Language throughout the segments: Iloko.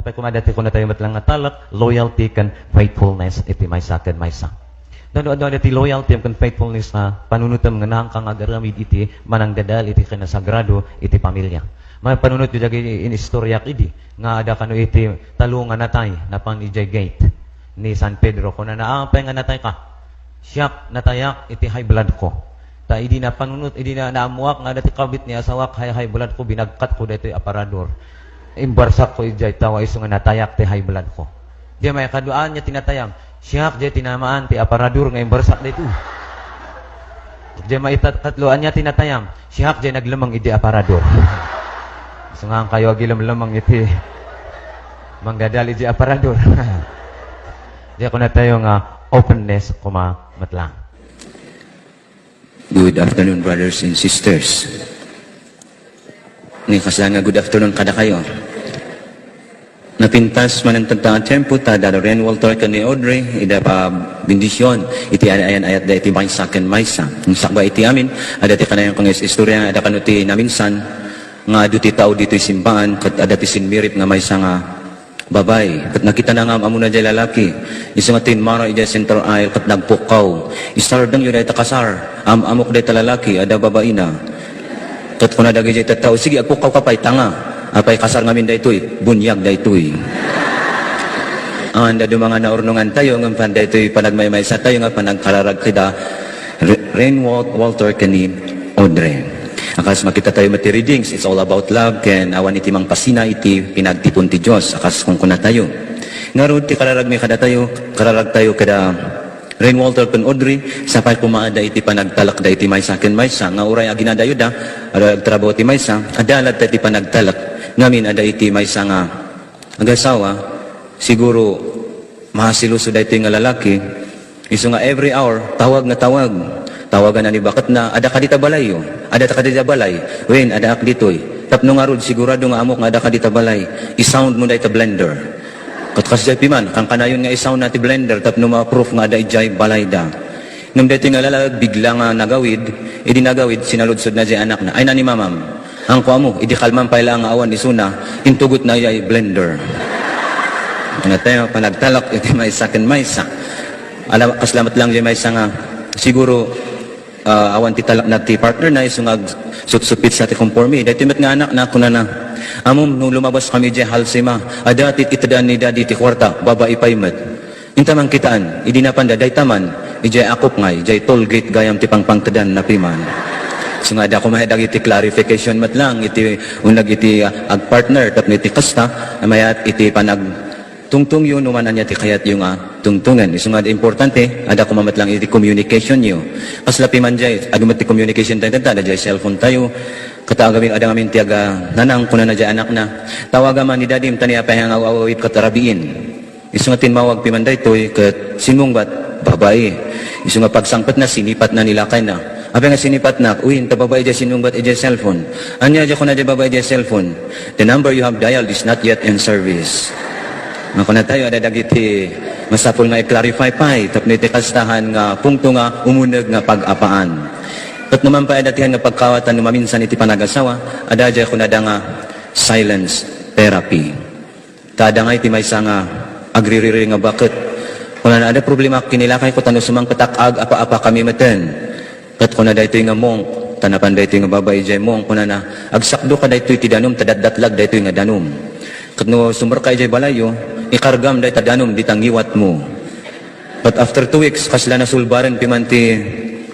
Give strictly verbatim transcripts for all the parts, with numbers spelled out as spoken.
Pay koma dati kunatayo met lang nga talek, loyalty ken faithfulness iti maysa ken maysa. No, no, no, dati loyalty ken faithfulness nga panunotem nga naanka nga agaramid iti manangdadal iti kinasagrado iti pamilya. Mapanunot iti dagiti in-istoryak idi nga ada kano iti talo nga natay napan idiay gate ni San Pedro. Kunana, "Apay nga natayka?" "Siak, natayak iti high blood ko. Ta idi napanunot, idi na naammoak nga adda ti kabit ni asawak, high, high blood ko, binagkatko daytoy aparador. Imbarsakko idiay tawa isu nga natayak ti high blood ko." Diay maikadua, "Ania ti natayam?" "Siak diay tinamaan ti aparador nga imbarsak daytoy." Diay maikatlo, "Ania ti natayam?" "Siak diay naglemeng idi aparador." Isu nga kayo agilemlemeng iti mangdadal idi aparador. Diay kunatayo nga openness koma met lang. Good afternoon, brothers and sisters. Ni kasla nga good afternoon kadakayo. Napintas manen tatta a tiempo ta da Ren Walter ken ni Audrey, ida pa bendision iti ayan-ayatda iti maysa ken maysa. Sakbay iti amin, adda ti kanayon nga istorya, adda kano ti naminsan nga adu ti tao ditoy simbaan, ket adda ti sinmirip nga maysa nga babai, ket nakitana nga am-ammona diay lalaki. Isu nga timmaro idiay center aisle ket nagpukkaw. "Isardengyo dayta kasar. Am-ammok dayta lalaki, adda babaina." Ket kuna dagidiay tattao, "Sige, agpukkawka pay, tanga. Apay kasar ngamin daytoy? Buniag daytoy." Awan da dumanga naurnongantayo, ngem pan daytoy panagmaymaysatayo nga panagkararag kida Re-, Rain Wal-, Walter ken ni Audrey. A kas makitatayo met ti readings, it's all about love, ken awan iti mangpasina iti pinagtipon ti Dios, a kas kunkunatayo. Ngarud, ti kararagmi kadatayo, kararagtayo kada Rain Walter ken Audrey, sapay koma adda iti panagtalekda iti maysa ken maysa, nga uray aginadayoda, uray agtrabaho ti maysa, adda latta iti panagtalek, ngamin adda iti maysa nga agasawa, siguro, maseloso daytoy nga lalaki, isu nga every hour, tawag nga tawag. Tawagan ni baketna, "Adda kadi ta balayyo? Adda ta kadi ta balay?" "Wen, addaak ditoy." "Tapno ngarud, sigurado nga ammok nga adda kadi ta balay, i-sound mo dayta blender." Ket kasdiay piman, kankanayon nga i-sound na ti blender tapno ma-proof nga adda idiay balayda. Ngem daytoy nga lalag, bigla nga nagawid, idi nagawid, sinaludsodna diay anakna, "Ay na ni mamam?" "Haanko ammo, idi kalman pay laeng nga awan isuna, intugotna idiay blender." Kunatayo, panagtalek iti maysa ken maysa. Ala, kasla met lang diay maysa nga, siguro, ah, awan ti talekna ti partnerna, isu nga agsutsupitsa ti komporme. Daytoy met nga anakna, kunana, "Ammom, no lumabaskami idiay Halsema, adda ti itedan ni Daddy ti kuarta, babai pay met." Inta mangkitaan, idi napanda, dayta man, idiay akupnay, idiay toll gate gayam ti pangpangtedanna piman. Isu nga adda koma dagiti clarification met lang, iti uneg iti, ah, agpartner, tapno iti kasta, a mayat iti panagtungtongyo, no man ania ti kayatyo nga tungtongen. Isu nga importante, adda koma met lang iti communicationyo. Kasla piman diay, adu met ti communication tayo, adda diay cellphone tayo, ket agami-, adda ngamin ti agananang, kunana diay anakna, "Tawagam man ni Dadim, ta ni apay nga aw-awawid ket rabiin." Isu nga timmawag piman daytoy ket simmungbat, babai. Isu nga pagsangpetna, sinipatna ni lakayna. "Apay nga sinipatnak?" "Uy, inta babai diay simmungbat idiay cellphone." "Ania diay kuna diay babai diay cellphone?" "The number you have dialed is not yet in service." Kunatayo, adda dagiti masapul nga i-clarify pay tapno iti kastahan nga punto nga umuneg nga pag-apaan. Ket no man pay adda ti haan nga pagkawatan no maminsan iti panagasawa, adda diay kunada nga silence therapy. Ta adda nga iti maysa nga agririri nga baket. Kunana, "Adda problema ken ni lakayko, ta no sumangpetak, ag-apa-apakami meten." Ket kuna daytoy nga monk, ta napan daytoy nga babai idiay monk, kunana, "Agsakdoka daytoy ti danum, ta datdatlag daytoy nga danum. Ket no sumrekka idiay balayyo, ikargam dayta danum dita ngiwatmo." But after two weeks, kasla nasulbaren piman ti,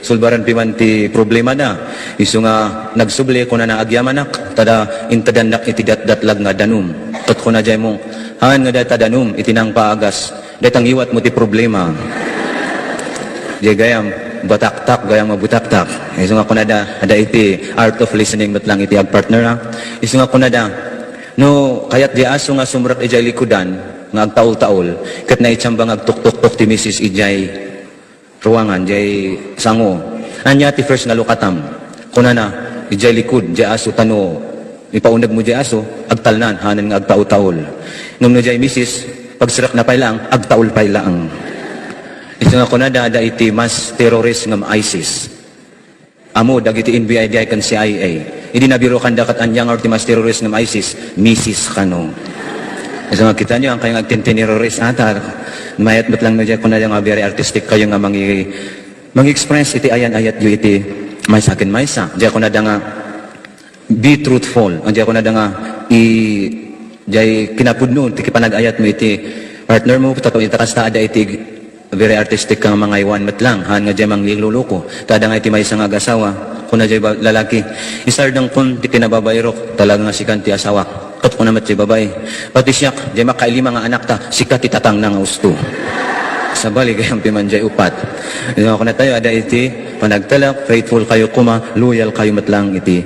sulbaren piman ti problemada. Isu nga nagsubli, kunana, "Agyamanak, ta da, intedannak iti datdatlag nga danum." Ket kuna diay monk, "Haan nga dayta danum iti nangpaagas, dayta ngiwatmo ti problema." Diay gayam, bataktak, gayam nga butaktak. Isu nga kunada, ada iti art of listening met lang iti agpartner, ha. Isu nga kunada, "No kayat diay aso nga sumrek idiay likudan, nga agtaol-taol, ket naitsamba nga agtuktuktok ti misis idiay ruangan, idiay sango. Ania ti first nga lukatam?" Kunana, "Idiay likud, idiay aso, ta no ipaunegmo idiay aso, agtalnan, hanen nga agtaol-taol. Ngem no idiay misis, pagsrekna pay laeng, agtaol pay laeng." Isu nga kunada, ada iti mass terrorist ngem ISIS. Ammo dagiti N B I diay ken C I A. Idi nabirokanda ket ania ngarud ti mass terrorist ngem ISIS, misis kano. So, makita nyo, ang kayong agtintinirores ata. Mayat met lang no, diay kuna nga very artistic kayo nga mangi-, mangi-express iti ayan-ayat yu iti maysa ken maysa. Diay kuna da nga, be truthful. Ang diay kuna da nga, i-, diay kinapudno, ti panag-ayat mo iti partner mo, tapos ita kasta ada iti very artistic ka nga mangaywan met lang, haan nga diay mangliluluko. Ta adda nga iti maysa nga agasawa, kuna diay ba-, lalaki, "Isardengkon ti kinababairok, talaga nga sikan ti asawak." Ket kuna met ti babai, "Pati siak, diay makailima nga anakta, sika ti tatangna nga usto." Sabali gayam ti man diay upat. Ino, kuna tayo, ada iti panagtalek, faithful kayo kuma, loyal kayo met lang iti,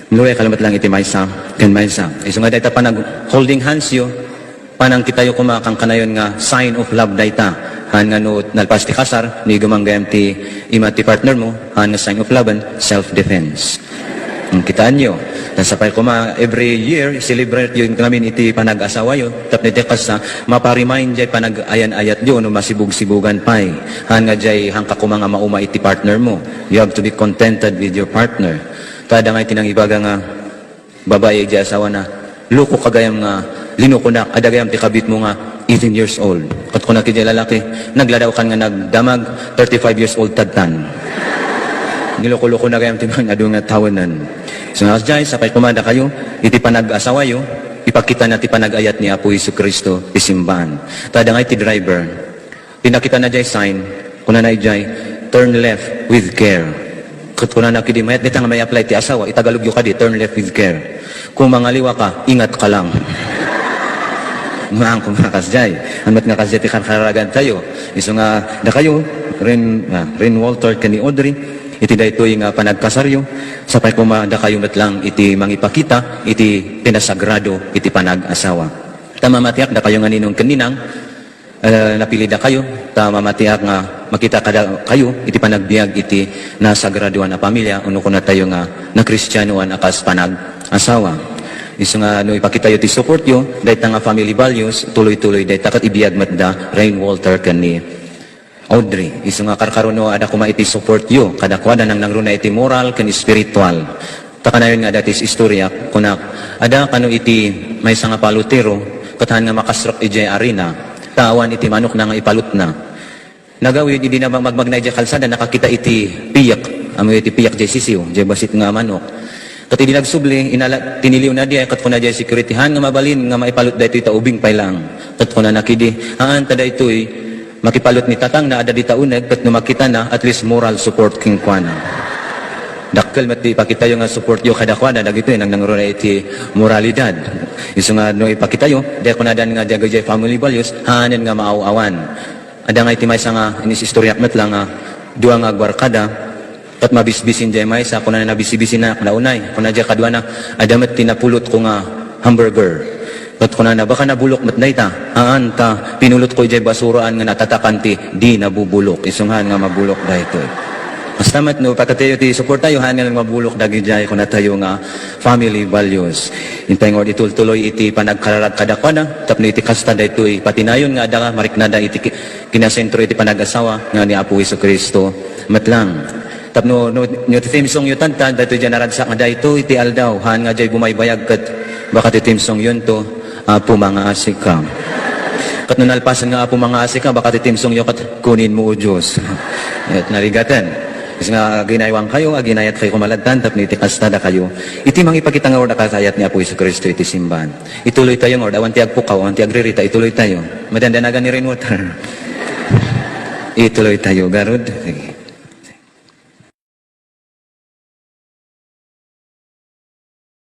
loyal kayo met lang iti maysa ken maysa. Isu nga dayta panag-holding hands yo, panangkitayo kuma, kankanayon nga sign of love dayta. Haan nga no nalpas ti kasar, no igumang gayam ti ima ti partner mo, haan nga sign of love and self-defense. Hmm, kitaenyo. Ta sapay kuma, every year, celebrate yo ngamin iti panag-asawa yo. Tapno iti kasta, mapa-remind diay panag-ayan-ayat yo, no masibug-sibugan pay. Haan nga diay, hangka kuma nga mauma iti partner mo. You have to be contented with your partner. Ta adda nga iti nangibaga nga, babai idiay asawana, "Loko ka gayam nga linukonak, adda gayam ti kabit mo nga eighteen years old." Ket kuna idiay lalaki, "Nagladaw kan nga nagdamag, thirty-five years old tattan." Niloko-loko na gayam ti man adu nga tawenan. So, nga diay, sapay kuma dakayo, iti panag-asawa yo, ipakita na ti panag-ayat ni Apo Jesu-Cristo, ti simbaan. Ta adda nga iti driver, pinakita na diay sign, kuna na idiay, "Turn left with care." Ket kuna na kidi, mayat dita nga may apply ti asawa, itagalog yo kadi, "Turn left with care." Kung mangaliwa ka, ingat ka lang. Maan, kung nga kasdiay. Ano met nga kasdiay ti karkaragan tayo. Isu nga, dakayo, Ren, ah, Ren Walter ken ni Audrey, iti daytoy nga panagkasaryo, sapay kuma dakayo met lang iti mangipakita, iti pinasagrado, iti panag-asawa. Ta mamatiak dakayo nga ninong ken ninang, eh, napilidakayo, ta mamatiak nga makita kada kayo iti panagbiag iti nasagradoan a pamilia, uno kunatayo nga nakristianoan a kas panag-asawa. Isu nga no ipakitayo ti support yo, dayta nga family values, tuloy-tuloy dayta ket ibiag met da Rain Walter ken ni Audrey. Isu nga karkaron no adda kuma iti support yo, kadakuada nangnangruna iti moral ken spiritual. Ta kanayon nga adda ti istorya, kunak, adda kano iti maysa nga palutero, ket haan nga makasrek idiay arena, ta awan iti manokna nga ipalutna. Nagawid, idi na magmagna idiay kalsada, nakakita iti piyek, amo iti piyek diay sisiw, diay bassit nga manok. Ket idi nagsubli, inala-, tiniliwna diay, ket kuna diay security, "Haan nga mabalin nga maipalut daytoy ta ubing pay laeng." Ket kunana kidi, "Haan ta daytoy, makipalut ni tatangna, adda dita uneg, ket no makitana, at least moral support kenkuana." Dakkel met ti ipakitayo nga support yo kadakuada, dagitoy nangnangruna iti moralidad. Isu nga no ipakitayo, diay kunadan nga diay, diay family values, haanen nga maaw-awan. Adda nga iti maysa nga inis-istoryak met lang nga dua nga agbarkada, ket mabisbisin diay maysa, kunana, "Nabisibisinak, naunay." Kuna diay kaduana, "Adda met ti napulotko nga hamburger." Ket kunana, "Baka nabulok met dayta." "Haan, ta pinulotko idiay basuraan nga natatakan ti di nabubulok." Isu nga haan nga mabulok daytoy. Basta met no ipakitayo ti support tayo, haan nga mabulok dagidiay kunatayo nga family values. Intay nga itultuloy iti panagkararag kadakuada, tapno iti kasta daytoy patinayon nga adda mariknada iti ki-, kinasentro iti panag-asawa nga ni Apo Jesu-Cristo met lang. Tapno, no, no ti theme song yo tadtan, daytoy diay naragsak nga daytoy ti aldaw, haan nga diay bumaybayag ket baka ti theme song yonto, "Apo, mangaasika." Ket no nalpasen nga, "Apo, mangaasika," baka ti theme song yo ket, "Kunin mo, O Diyos." Et narigaten. Isu nga aginaywan kayo, aginayat kayo kumaladtan, tapno iti kasta dakayo. Iti mangipakita nga ur-, a kasayat ni Apo Jesu-Cristo iti simbaan. Ituloy tayo nga ur-, awan ti agpukaw, awan ti agririta, ituloy tayo. Madandanagan ni rainwater. Ituloy tayo, garud. Sige.